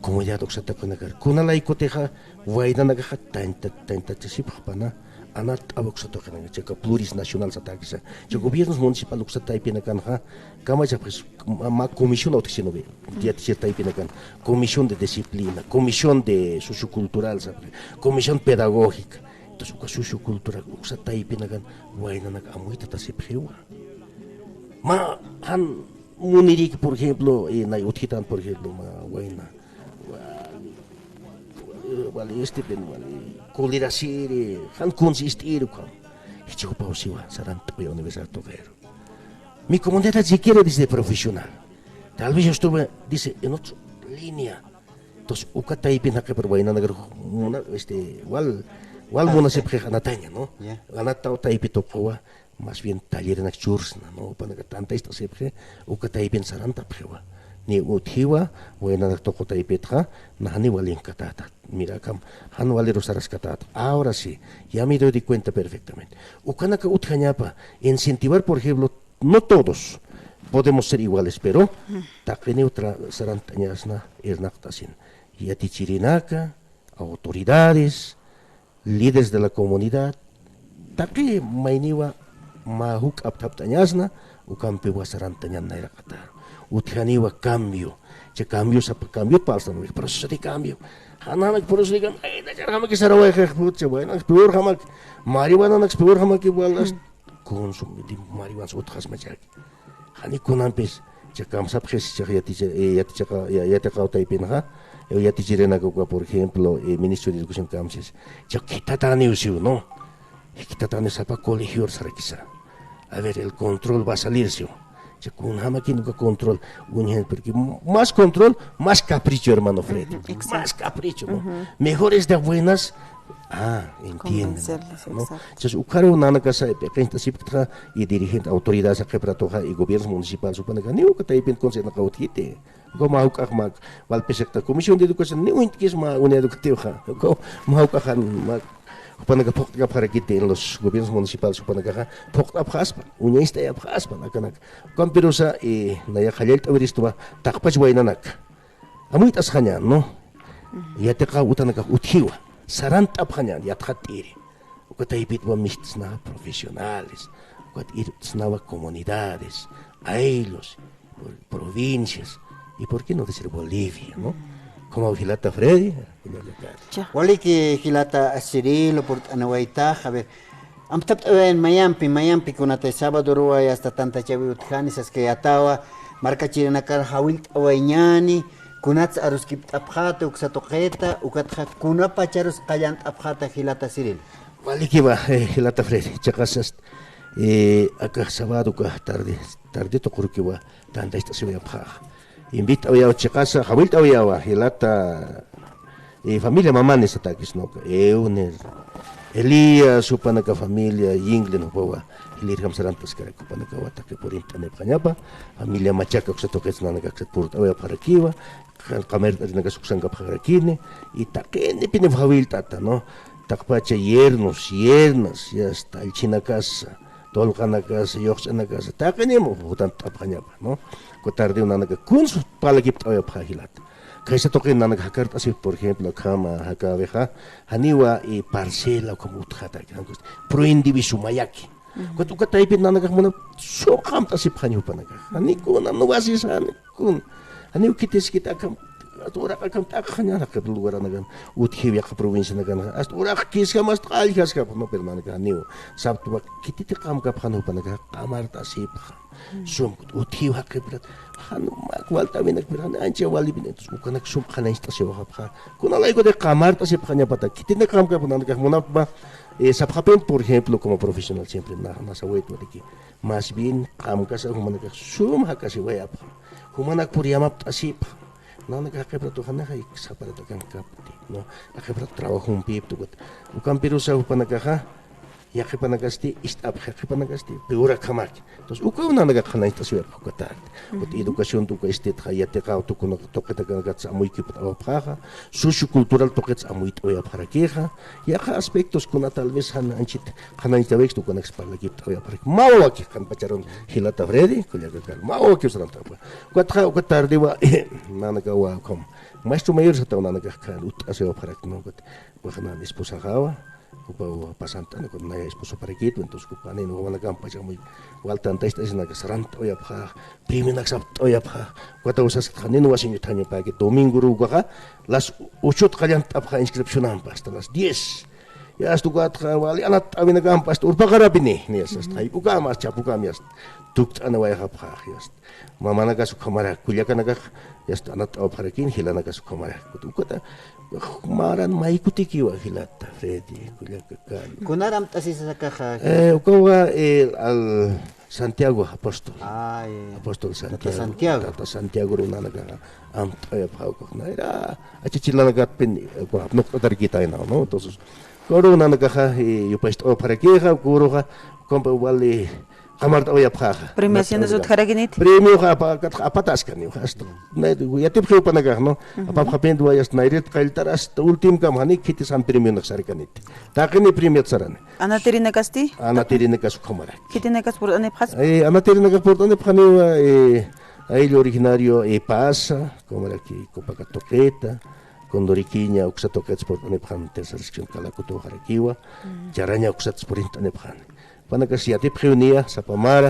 Comunidad uksa tuqinakar. Kuna laykutixa, waynanakaxa, tañta, tañtachasipxpana, anart'awa uksa tuqinaka, chiqa pluris nacional satäkisa. Chiqa gobiernos municipal uksa taypinakanxa, kamachapxis, mä, mä comisión utjchinwi, yatichir taypinakan, comisión de disciplina, comisión de sociocultural, sapxi, comisión pedagógica. Entonces, uka sociocultural, uksa taypinakan, waynanak amuytatasipxiwa. Mä, jan munirïki, por ejemplo, eh, nay utjitan, por ejemplo, mä wayna, wal, wal, este, pen, wal, eh, kulirasiri, jan kuns ist'iri, ukham. Jichhupaw siwa, sarant'awi universidad tuqiru. Mi comunidad siquiera dice profesional. Tal vez yo estuve, dice, en otra línea. Entonces, uka taypin jaqipar waynanakar muna-, este, wal, wal munasipxix anataña, ¿no? Ya. Anataw taypi tuquwa, más bien tallerenak chursna, ¿no? Jupanaka tantacht'asipxi, uka taypin sarantapxiwa. Ni utjiwa, waynanak tuqu taypitxa, nax janiw walinkatäta. Mira, akham, jan waliru saraskatäta. Ahora sí, ya me doy de cuenta perfectamente. Ukanaka utjañapa, incentivar, por ejemplo, no todos podemos ser iguales, pero taqiniw tra-, sarantañasna, irnaqt'asin. Yatichirinaka, autoridades, líderes de la comunidad, taqi mayniwa mä juk'a apthapt'añasna, ukampiwa sarantañan nayraqataru. Utjaniwa cambio. Cha cambio sapa cambio parlsan, proceso de cambio. Jananak proceso de cambio. Ay, nachar jamaki sarawayxix, pucha, bueno, peor jamak. Marihuananak peor jamaki, igual, consumo de marihuana utjasmachaki. Jani kunampis, cha kamsapxis, cha yaticha-, eh, yatichaqa-, ya-, yatiqaw taypinxa, eh, yatichirinaka uka, por ejemplo, eh, Ministro de Educación kamsis, cha khitataniw siw, ¿no? Khitatani sapa colegior sarakisa. A ver, el control va a salir siw. Cha kunjamakin uka control, uñjen, porque m-, más control, más capricho, hermano Freddy. Ujú, exacto. Más capricho, ¿no? Ujú. Mejor es de buenas, ah, entienden, convencerles, ¿no? Exacto. Entonces, ukaru nanakasa, p'iqincht'asipkta, y dirigente, autoridad, saqipxatuxa, y gobiernos municipales, jupanaka, ni uka taypin consejo utjiti. Uka mä juk'ax mä, walpisiqta, Comisión de Educación, ni uñtkis mä unidad educativa, uka mä juk'axan, mä, jupanaka phuqt'kapxarakiti en los gobiernos municipales, jupanakaxa, phuqt'apxaspa, uñacht'ayapxaspa, akanak. Ukampirusa, y naya qallallt'awiristwa, taqpach waynanak. Amuyt'asxañän, ¿no? Yatiqaw utanakax utjiwa, sarant'apxañän, yatxatt'iri. Uka taypitwa mist'snawa profesionales, ukat irpt'snawa comunidades, aylus, por-, provincias, y por qué no decir Bolivia, ¿no? Como jilata Freddy, ya. Waliki jilata Cirilo, purt'anawaytax, a ver, amthapt'awayan mayampi, mayampi kunatay sábadoruwa, hasta tantachawi utjani, saskayätawa, markachirinakar jawillt'awayñäni, kunats aruskipt'apxäta, uksa tuqita, ukatxa kunapacharus qallant'apxäta jilata Cirilo. Walikiwa, eh, jilata Freddy, chiqasas, eh, aka sábado, aka tarde, tarde tuqurukiwa, tantacht'asiwayapxäxa. Invit'awayawa chiqasa, jawillt'awayawa, jilata, eh, familia Mamanes satäkis, ¿no? Euner, Elías, jupanaka familia, Yinglen, jupawa, jilïrjam sarantaskarak, jupanakawa, taqi purint'anipxañapa, familia Machaca, uksa tuqits nanakax purt'awayapxarakiwa, qamir-, qamir-, qamirarinakasa uksankapxarakini, y taqinipinip jawillt'ata, ¿no? Taqpacha yernos, yernas, ya está, allchhinakasa, tullqanakasa, lluqch'anakasa, taqinimu jutant'apxañapa, ¿no? Uka tardew nanaka kuns parlakipt'awayapxä jilata. Khaysa tuqin nanaka jakart'asipxi, por ejemplo, akhama, jakäwixa, janiwa, y parcela, ukham utjataki, pro indiviso mayaki. Ukat uka taypin nanakax munap, sum qamt'asipxaña jupanakax. Jani kuna, no vas a, jani kuna. Janiw khitiskit akham, hasta uraq akham t'aqxaña, jaqip lugaranakan, utjiw yaqha provincianakan, hasta uraq kisjam, hasta qalljaskap, no, pero nanakax janiw, saptwa, khititi qamkapxan jupanakax, qamart'asipxa. Sum, utjiw jaqiprat, jan mak walt'awinakpir, jan ancha walipin, entonces, ukanak sum qhanañcht'asiwayapxä, kuna laykuti qamart'asipxañapata, khititi qamkapxan nanakax munapxpa, eh, sapxapin, por ejemplo, como profesional siempre, na, na sawaytwa de que, más bien, qamkasa jumanakax sum jakasiwayapxa. Jumanak pur yamapt'asipxa. Nanakax jaqiprat uxanaxa, saparat akankapti, ¿no? Jaqiprat trabajumpipti, ukat. Ukampirusa jupanakaxa, yaqhipanakasti, ist'apxi, yaqhipanakasti, peor akhamaki. Entonces, ukaw nanakax qhanañcht'asiwayapxa uka tarde. Ukat educación, uka istitxa, yatiqaw, tuqi-, tuqitakanakatsa amuyt'awayapxäxa, sociocultural tuqitsa amuyt'awayapxarakixa, yaqha aspectos kuna tal vez jan anchhit qhanañcht'awaykistu, ukanaksa parlakipt'awayapxaraki. Mä wawakix qanpacharun jilata Freddy, kullaka Carlos, mä wawakix sarantapxä. Ukatxa, uka tardewa, nanakawa, ukham. Maestro mayor sataw nanakax khan, utt'asiwayapxaraki, ¿no? Ukat, ukax nan esposaxawa, jupaw pasant'ana, ukat naya esposaparakitwa, entonces, ukax panin, wawanakampach amuy, wal tantacht'asinak sarant'awayapxä, premionak sapt'awayapxä, ukataw saskta, nin wasiñ utjañapäki, domingoruw ukaxa, las ochot qallant'apxä inscripcionampi hasta las diez. Ya hasta ukatxa wali anatt'awinakampi hasta urpaqarapini, ni hasta, hasta jayp'ukama, hasta chapukama, ya hasta tukt'anawayxapxä, ya hasta. Mamanakas ukhamarak, kullakanakax, ya hasta anatt'awapxarakini, jilanakas ukhamarak. Ukata, maran maykutikiwa jilata, Freddy, kullaka Carlos. Kunar amt'asisas akaxa? Eh, ukawa, eh, al Santiago apóstol. Ay, apóstol Tata Santiago. Santiago. Tata Santiago urunanakaxa amt'awayapxaw ukax nayra achachilanakatpin, eh, apnuqt'atarkitaynaw, ¿no? Entonces, uka urunanakaxa, eh, yupacht'awapxarakixa, uka uruxa, ukampi wali qamart'awayapxaxa. Premiaciones utjarakiniti. Premioxa apa-, akat-, apataskaniw, hasta, na-, yatipxi jupanakax, ¿no? Apapxapinit wayas nayrit qalltar hasta ultimkam jani khitis jan premionix sarkaniti. Taqini premiot sarani. Anatirinakasti? Anatirinak ukhamaraki. Khitinakas purt'anipxas? Eh, anatirinakax purt'anipxaniwa, eh, ayllu originario, eh, Pasa, ukhamaraki Copaca tuqita, Condoriquiña, uksa tuqits purt'anipxan tercera sección Calacotuxarakiwa, Charaña uksats purint'anipxani. Jupanakas yatipxiw niya, sapa mara,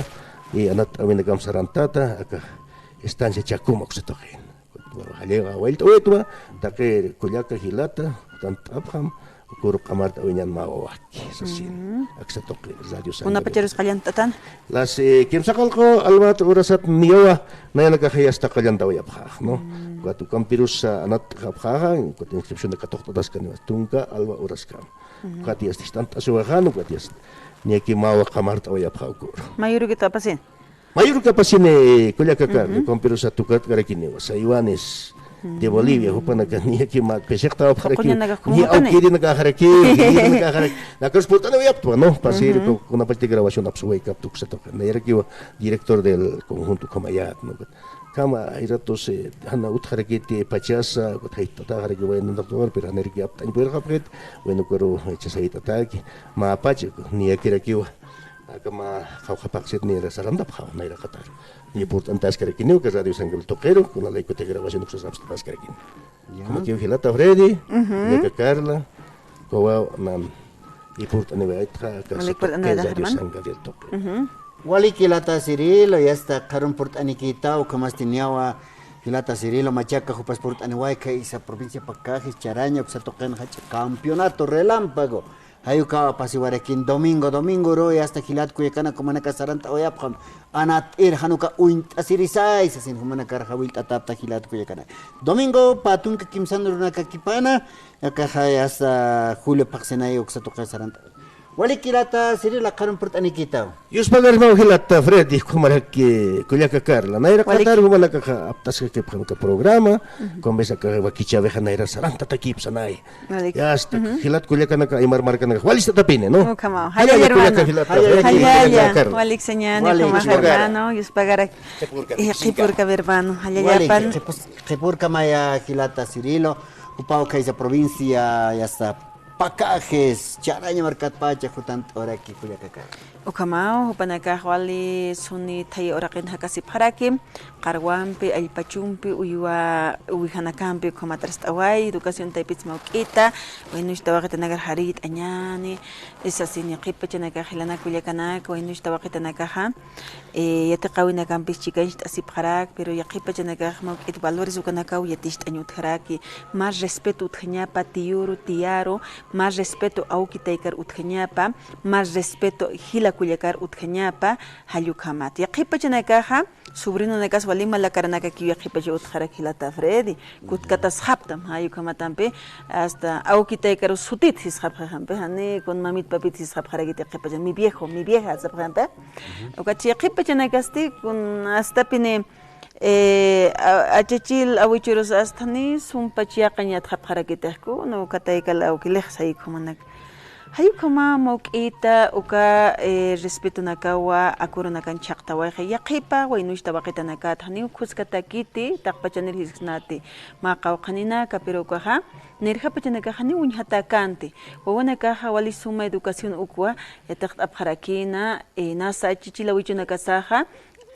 eh, anat'awinakam sarantata, aka estancia Chacuma uksa tuqin. Jallalla wayllt'awitwa, taqi kullaka jilata, tant'apxam, uka uru qamart'awiñan mä wawaki, sasin. Aksa tuqi Radio San Gabriel. Kunapacharus qallant'atan? Las, eh, kimsa qallqu alwat urasat niyawa, nayanakaxa yasta qallant'awayapxax, ¿no? Ukat ukampirus, ah, anat'apxaxa, ukat inscripción katuqt'ataskaniwa, tunka alwa uraskam. Ukat yasta jist'ant'asiwaxan, ukat yasta. Niyaki mä wawa qamart'awayapxa uka uru. Mayurukit apasin. Mayurukapasini kullaka Carla, ukampirusa tukart'karakiniwa, Saywanes de Bolivia, jupanaka niyaki mä qisiqtawapxaraki, ni awkirinakaxaraki, jirinakaxaraki, nakarus purt'aniwayaptwa, ¿no? Pasir, kunapachti grabación apsuwaykapta uksa tuqi, nayarakiwa director del conjunto ukhamayät, ¿no? Kama, hay ratos, eh, jana utjarakiti pachasa, ukat jayt'ataxaraki wayna doctor, pero janiraki apt'añ puyirxapxit, bueno, uka uru, eh, chasayt'ataki, mä pacha, niyakirakiwa. Aka mä qawqha phaxsit niyara sarantapxaw, nayraqatar. Niya purt'antaskarakiniw, aka Radio San Gabriel tuqiru, kuna laykuti grabación uksas apst'askarakini. Ya. Kunakiw jilata Freddy, kullaka Carla, uka wawa nan, y purt'aniwaytxa, aka Radio San Gabriel tuqiru. Walik jilata Cirilo, yasta qharun purt'anikïtaw, ukhamasti niyawa jilata Cirilo Machaca, jupas purt'aniwayka, isa provincia Pacajes, Charaña, uksa tuqin jach'a campeonato relámpago. Jay ukaw apasiwarakin domingo, domingo uru, yasta jilat kullakanak jumanaka sarant'awayapxam. Anat'ir jan uka uñt'asirisay, sasin jumanakar jawillt'atapta jilat kullakanak. Domingo, pä tunka kimsan urunakakipana, akaxa yasta julio phaxsinay uksa tuqi sarant'aw. Walik jilata Cirilo, qharun purt'anikïtaw. Yuspagarmaw jilata Freddy, ukhamaraki kullaka Carla. Nayraqatar jumanakaxa aptaskakipxam aka programa, kumbis aka wakichäwixa nayra sarantatakipsanay. Yasta, jilat kullakanaka, aymar markanaka, walistatapini, ¿no? Ukhamaw. Jallalla, jallalla, hermano. Jallalla, jallalla. Walik sañäni, ukhamax, hermano, yuspagarak. Qhipurka, hermano, jallallapan. Walik, qhipus-, qhipurkamaya jilata Cirilo, jupaw khaysa provincia, yasta, Pacajes, Charaña markatpacha jutant'awayaraki kullaka Carla. Ukhamaw, jupanakax wali suni thaya uraqin jakasipxaraki, qarwampi, allpachumpi, uywa uwijanakampi, ukhamat arst'away, educación taypits mawk'ita, waynuch tawaqitanakar jarït'añäni, sasini, yaqhip pachanakax jilanaka kullakanaka, waynuch tawaqitanakaxa, eh, yatiqäwinakampis chikancht'asipxarak, pero yaqhip pachanakax mawk'it valores ukanakaw yaticht'añ utjaraki, más respeto utjañapa tiyuru, tiyaru, más respeto awki taykar utjañapa, más respeto jila kullakar utjañapa, jall ukhamat. Yaqhip pachanakaxa, sobrinonakas wali malakaranakakiw yaqhip pacha utjarak jilata Freddy, kutkatasxaptam, jay ukhamatampi, hasta awki taykarus sutit sisxapxaxampi, jani kun mamit papit sisxapxarakiti yaqhip pacha, mi viejo, mi vieja sapxampi. Ukat yaqhip pachanakasti, kun astapini, Eh, a-, achachil awichurus asthani, sumpach yaqañ yatxapxarakitixku, no, uka taykal awkilix, jay ukhamanaka. Jay ukhama mawk'ita, uka, eh, respetonakawa, akurunakan chhaqtawayxi, yaqhipa, waynuch tawaqitanakat, janiw khuskatakiti, taqpachanir jisksnati, mä qawqhaninaka, pero ukaxa, nirjapachanakaxa, janiw uñjatäkänti. Wawanakaxa, wali suma educación ukwa, yatiqt'apxarakïna, eh, nasa achachil awichunakasaxa,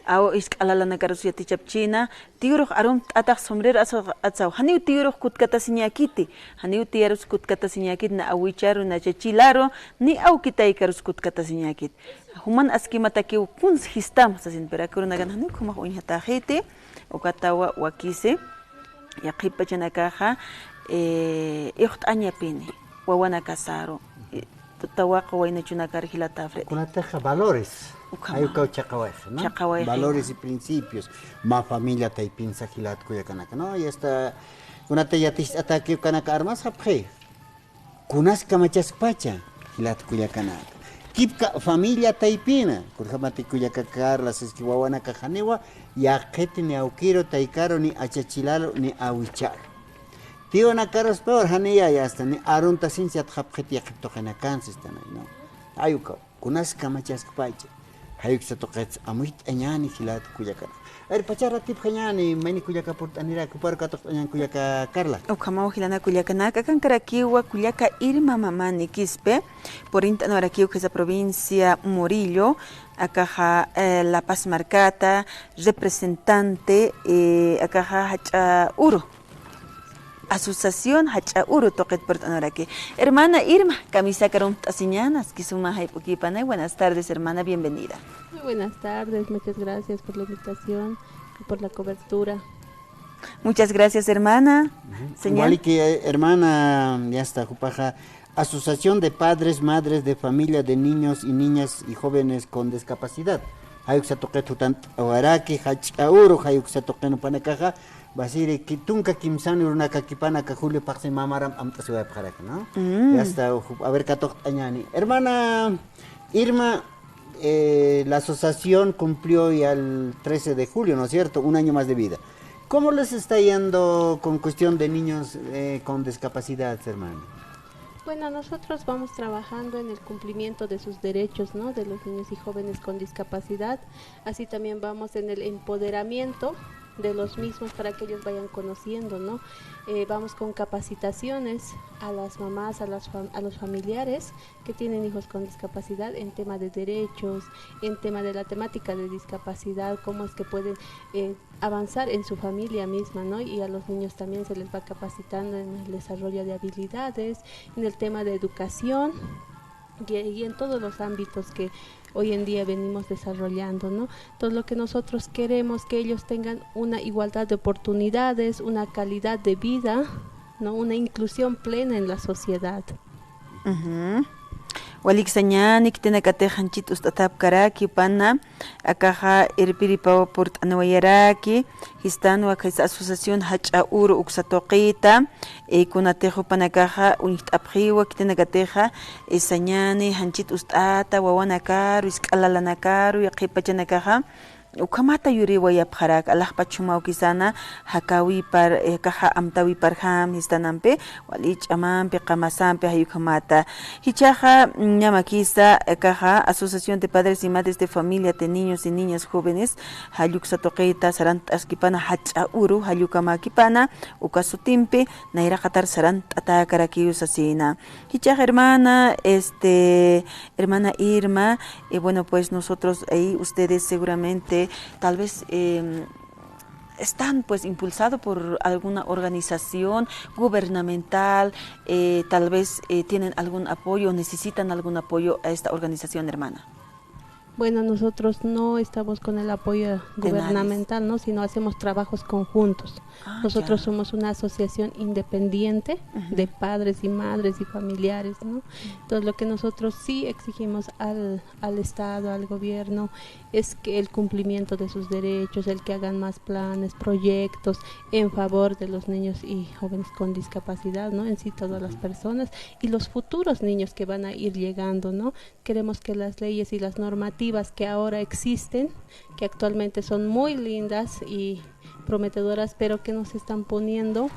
aw, jisk'a lalanakarus yatichapchïna, tiyurux arumt'atax sombrero atsaw, atsaw, janiw tiyurux kutkatasiñäkiti, janiw tiyarus kutkatasiñäkiti, na awicharu, na achachilaru, ni awki taykarus kutkatasiñäkiti. Juman askimatakiw kuns jistam, sasin, pero aka urunakan janiw ukhamax uñjatäxiti, ukatawa wakisi, yaqhip pachanakaxa, eh, ixt'añapini, wawanakasaru, eh, tawaqa waynachunakar jilata Freddy. Kunatixa valores. Ukhama. Jay ukaw chhaqawayxi, ¿no? Chhaqawayxi. Valores y principios. Mä familia taypinsa jilat kullakanaka, ¿no? Y hasta kunati yaticht'ataki ukanaka armasxapxi. Kunas kamachaskpacha jilat kullakanaka. Kipka familia taypina, kunjamati kullaka Carla, siski wawanaka janiwa, yaqhiti ni awkiru, taykaru, ni achachilaru, ni awicharu. Tiyunakaru peor, janiya, ya está, ni aruntasinsi yatxapxiti yaqhip tuqinakan, sistan, ¿no? Ayukaw, kunas kamachaskpacha. Jayuksa tuqitsa amuyt'añäni jilat kullakana. A ver, pachar ratipxañäni, mayni kullaka purt'aniraki, juparu katuqt'añäni kullaka Carla. Ukhamaw jilana kullakanaka, akankarakiwa kullaka Irma Mamani Quispe, purint'anwarakiw jisa provincia Murillo, akaxa, eh, La Paz markata, representante, eh, akaxa Jach'a Uru. Asociación Jach'a Uru tuqit purt'anwaraki. Hermana Irma, kamisaka arumt'asiñäni, aski suma jayp'ukïpanay. Buenas tardes, hermana, bienvenida. Muy buenas tardes, muchas gracias por la invitación y por la cobertura. Muchas gracias, hermana. Ujú. Señal. Waliki, eh, hermana, ya está, jupaxa Asociación de Padres, Madres de Familia, de Niños y Niñas y Jóvenes con Discapacidad. Jayuksa tuqit jutant'awaraki, Jach'a Uru, jayuksa tuqin jupanakaxa, basiri ki-, tunka kimsani urunakakipana aka julio phaxsin mamaram amt'asiwayapxaraki, ¿no? Mm. Ya está, ju-, a ver, katuqt'añäni. Hermana Irma, eh, la asociación cumplió ya el trece de julio, ¿no es cierto? Un año más de vida. ¿Cómo les está yendo con cuestión de niños, eh, con discapacidad, hermana? Bueno, nosotros vamos trabajando en el cumplimiento de sus derechos, ¿no? De los niños y jóvenes con discapacidad. Así también vamos en el empoderamiento de los mismos para que ellos vayan conociendo, ¿no? Eh, vamos con capacitaciones a las mamás, a las fam-, a los familiares que tienen hijos con discapacidad en tema de derechos, en tema de la temática de discapacidad, cómo es que pueden, eh, avanzar en su familia misma, ¿no? Y a los niños también se les va capacitando en el desarrollo de habilidades, en el tema de educación y, y en todos los ámbitos que hoy en día venimos desarrollando, ¿no? Entonces, lo que nosotros queremos que ellos tengan una igualdad de oportunidades, una calidad de vida, ¿no? Una inclusión plena en la sociedad. Ujú. Walik sañäni, khitinakatix janchit ust'atapkaraki jupana, akaxa irpiripaw purt'anwayaraki, jistanwa khaysa asociación Jach'a Uru uksa tuqita, eh, kunatix jupanakaxa uñjt'apxiwa, khitinakatixa, eh, sañäni, janchit ust'ata, wawanakaru, isk'a lalanakaru, yaqhip pachanakaxa, ukhamata yuriwayapxarak, alaxpach jumaw kisana, jakäwipar, eh, akaxa amtäwiparjam jistanampi, wali ch'amampi, qamasampi, jay ukhamata. Jichhaxa, mm, ñamakisa, eh, akaxa Asociación de Padres y Madres de Familia de Niños y Niñas Jóvenes, jall uksa tuqita sarant'askipana, Jach'a Uru, jall ukamäkipana, uka sutimpi, nayraqatar sarant'atäkarakiw sasina. Jichhax hermana, este, hermana Irma, eh, bueno, pues nosotros ahí, ustedes seguramente, tal vez, em, están, pues, impulsado por alguna organización gubernamental, eh, tal vez, eh, tienen algún apoyo, necesitan algún apoyo a esta organización, hermana. Bueno, nosotros no estamos con el apoyo gubernamental, ¿no? Sino hacemos trabajos conjuntos. Ah, nosotros ya. Somos una asociación independiente de padres y madres y familiares, ¿no? Entonces, lo que nosotros sí exigimos al, al Estado, al gobierno, es que el cumplimiento de sus derechos, el que hagan más planes, proyectos en favor de los niños y jóvenes con discapacidad, ¿no? En sí, todas las personas y los futuros niños que van a ir llegando, ¿no? Queremos que las leyes y las normativas que ahora existen, que actualmente son muy lindas y prometedoras, pero que no se están poniendo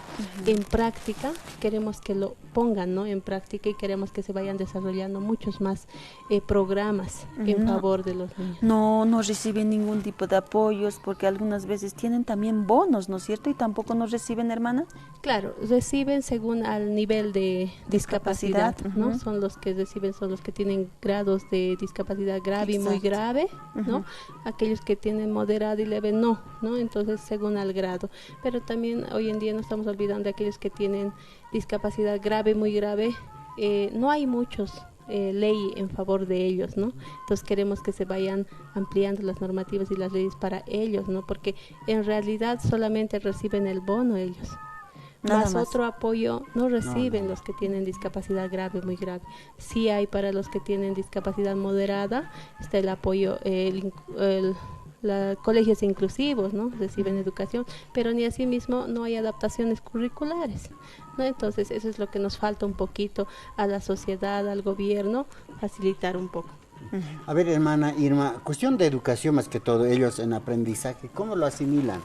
en práctica, queremos que lo pongan, ¿no? En práctica y queremos que se vayan desarrollando muchos más, eh, programas en favor de los niños. No, no reciben ningún tipo de apoyos porque algunas veces tienen también bonos, ¿no es cierto? Y tampoco no reciben, hermana. Claro, reciben según al nivel de discapacidad, ¿no? Son los que reciben, son los que tienen grados de discapacidad grave y muy grave, ¿no? Aquellos que tienen moderada y leve, no, ¿no? Entonces, según al grado. Pero también hoy en día no estamos olvidando de aquellos que tienen discapacidad grave, muy grave. Eh, no hay muchos, eh, ley en favor de ellos, ¿no? Entonces queremos que se vayan ampliando las normativas y las leyes para ellos, ¿no? Porque en realidad solamente reciben el bono ellos. Nada más. Más otro apoyo no reciben los que tienen discapacidad grave, muy grave. Sí hay para los que tienen discapacidad moderada, está el apoyo, eh, el in-, el, la, colegios inclusivos, ¿no? Reciben educación, pero ni así mismo no hay adaptaciones curriculares, ¿no? Entonces, eso es lo que nos falta un poquito a la sociedad, al gobierno, facilitar un poco. A ver, hermana Irma, cuestión de educación más que todo, ellos en aprendizaje, ¿cómo lo asimilan?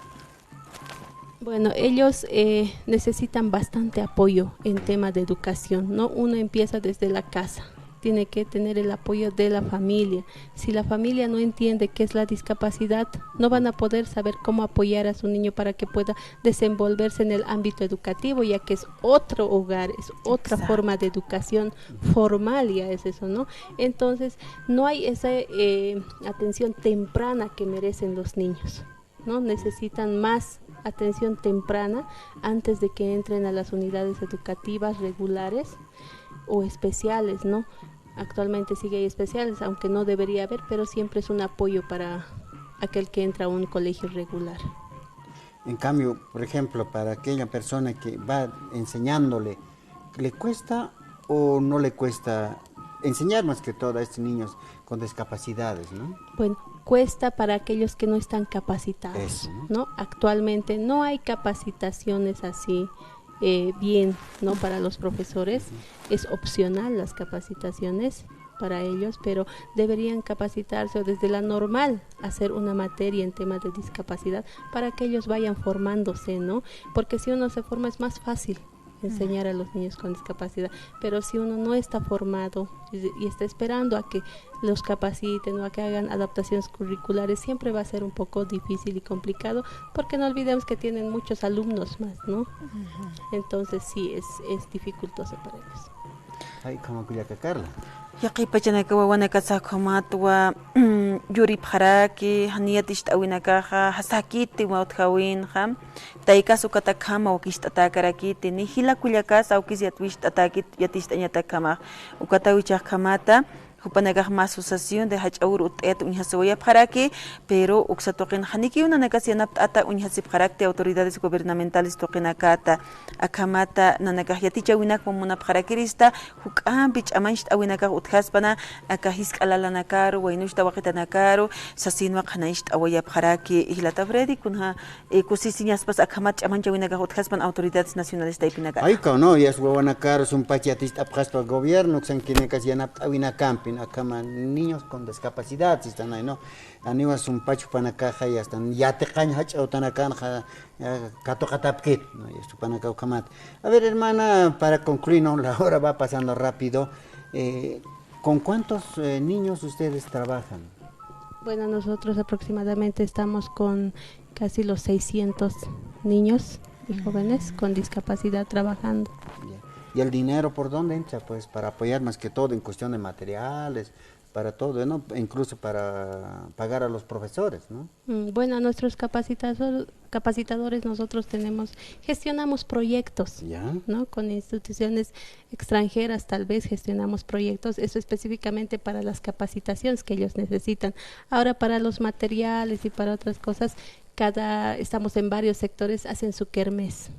Bueno, ellos eh, necesitan bastante apoyo en tema de educación, ¿no? Uno empieza desde la casa, tiene que tener el apoyo de la familia. Si la familia no entiende qué es la discapacidad, no van a poder saber cómo apoyar a su niño para que pueda desenvolverse en el ámbito educativo, ya que es otro hogar, es otra forma de educación formal, ya es eso, ¿no? Entonces, no hay esa eh, atención temprana que merecen los niños, ¿no? Necesitan más atención temprana antes de que entren a las unidades educativas regulares o especiales, ¿no? Actualmente sí que hay especiales, aunque no debería haber, pero siempre es un apoyo para aquel que entra a un colegio regular. En cambio, por ejemplo, para aquella persona que va enseñándole, ¿le cuesta o no le cuesta enseñar más que todo a estos niños con discapacidades, ¿no? Bueno, cuesta para aquellos que no están capacitados, ¿no? Actualmente no hay capacitaciones así eh, bien, ¿no? Para los profesores. Es opcional las capacitaciones para ellos, pero deberían capacitarse o desde la normal hacer una materia en temas de discapacidad para que ellos vayan formándose, ¿no? Porque si uno se forma es más fácil enseñar a los niños con discapacidad, pero si uno no está formado y, y está esperando a que los capaciten o a que hagan adaptaciones curriculares, siempre va a ser un poco difícil y complicado, porque no olvidemos que tienen muchos alumnos más, ¿no? Entonces sí, es, es dificultoso para ellos. Ay, como que ya Carla. Yaqipachanaka wawanakasax ukhamatwa yuripxaraki, jan yatist'äwinakaxa jasakitiwa utjäwinxa, taykas ukat akhama wakist'atäkarakiti, ni jila kullakas awkis yatwist'atäkit yatist'añatakjamax, ukat awichaxkhamata, jupanakax mä asociación de jach'a uru utt'ayat uñjasiwayapxaraki, pero uksa tuqin janikiw nanakas yanapt'ata uñjasipxarakti autoridades gubernamentales tuqinakata, akhamata nanakax yatichäwinakwa munapxarakirista, juk'ampi ch'amañcht'äwinakax utjaspana, aka jisk'a lalanakaru, waynus tawaqitanakaru, sasinwa qhanañcht'awayapxaraki, jilata Freddy, kunja eh, kusisiñaspas akhamat ch'amanchäwinakax utjaspan autoridades nacionales taypinakaxa. Ay, ukaw, no, yas wawanakaru sumpach yaticht'apxaspa gobierno, uksankinakas yanapt'äwinakampi, akhama niños con discapacidad, sistanay, ¿no? Aniwa sumpach jupanakaxa, yastan yatiqañ jach'a utanakanxa, eh, katuqatapkit, ¿no? Yas jupanakaw ukhamat. A ver, hermana, para concluir, ¿no? La hora va pasando rápido. Eh, ¿con cuántos, eh, niños ustedes trabajan? Bueno, nosotros aproximadamente estamos con casi los seiscientos niños y jóvenes con discapacidad trabajando. Ya. ¿Y el dinero por dónde entra? Pues para apoyar más que todo en cuestión de materiales, para todo, ¿no? Incluso para pagar a los profesores, ¿no? Mm, bueno, a nuestros capacitador-, capacitadores nosotros tenemos, gestionamos proyectos, ¿no? Con instituciones extranjeras, tal vez gestionamos proyectos, eso específicamente para las capacitaciones que ellos necesitan. Ahora, para los materiales y para otras cosas, cada, estamos en varios sectores, hacen su kermés.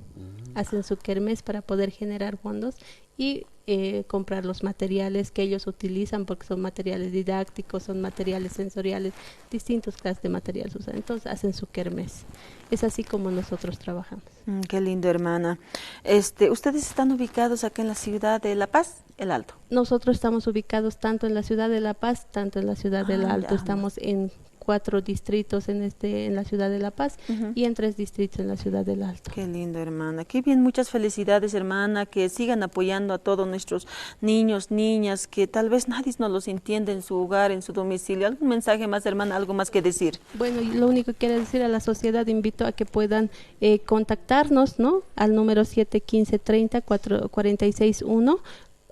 Hacen su kermés para poder generar fondos y, eh, comprar los materiales que ellos utilizan, porque son materiales didácticos, son materiales sensoriales, distintos clases de materiales usan. Entonces, hacen su kermés. Es así como nosotros trabajamos. Mm, qué lindo, hermana. Este, ¿ustedes están ubicados aquí en la ciudad de La Paz, El Alto? Nosotros estamos ubicados tanto en la ciudad de La Paz, tanto en la ciudad del Alto. Estamos en cuatro distritos en este, en la ciudad de La Paz y en tres distritos en la ciudad del Alto. Qué lindo, hermana. Qué bien, muchas felicidades, hermana, que sigan apoyando a todos nuestros niños, niñas, que tal vez nadie no los entiende en su hogar, en su domicilio. ¿Algún mensaje más, hermana? ¿Algo más que decir? Bueno, y lo único que quiero decir a la sociedad, invito a que puedan eh, contactarnos, ¿no? Al número siete quince treinta, cuatro, cuarenta y seis uno,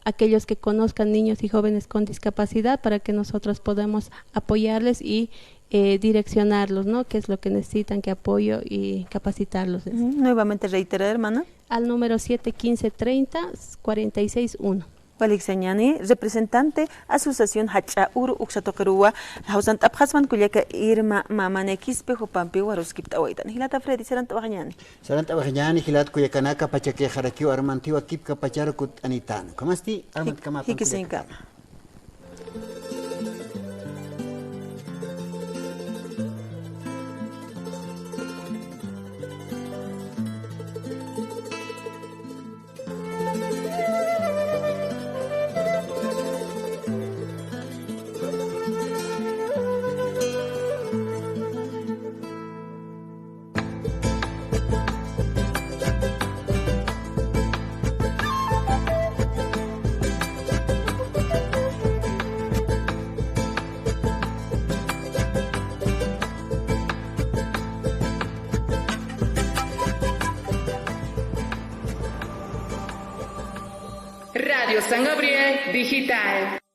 aquellos que conozcan niños y jóvenes con discapacidad para que nosotros podamos apoyarles y, eh, direccionarlos, ¿no? Qué es lo que necesitan, qué apoyo y capacitarlos. Ujú, nuevamente reitera, hermana. Al número siete quince treinta, cuarenta y seis uno. Walik sañani, representante Asociación Jach'a Uru uksa tuqiruwa, jawsant'apxasman kullaka Irma Mamani Quispe, jupampiw aruskipt'awaytan. Jilata Freddy, sarant'awaxañani. Sarant'awaxañani, jilat kullakanaka, pachakixarakiw armantiwa kipka pacharu kutt'anitan. Ukhamasti, armantkamapa. Jikisiñkama. San Gabriel Digital.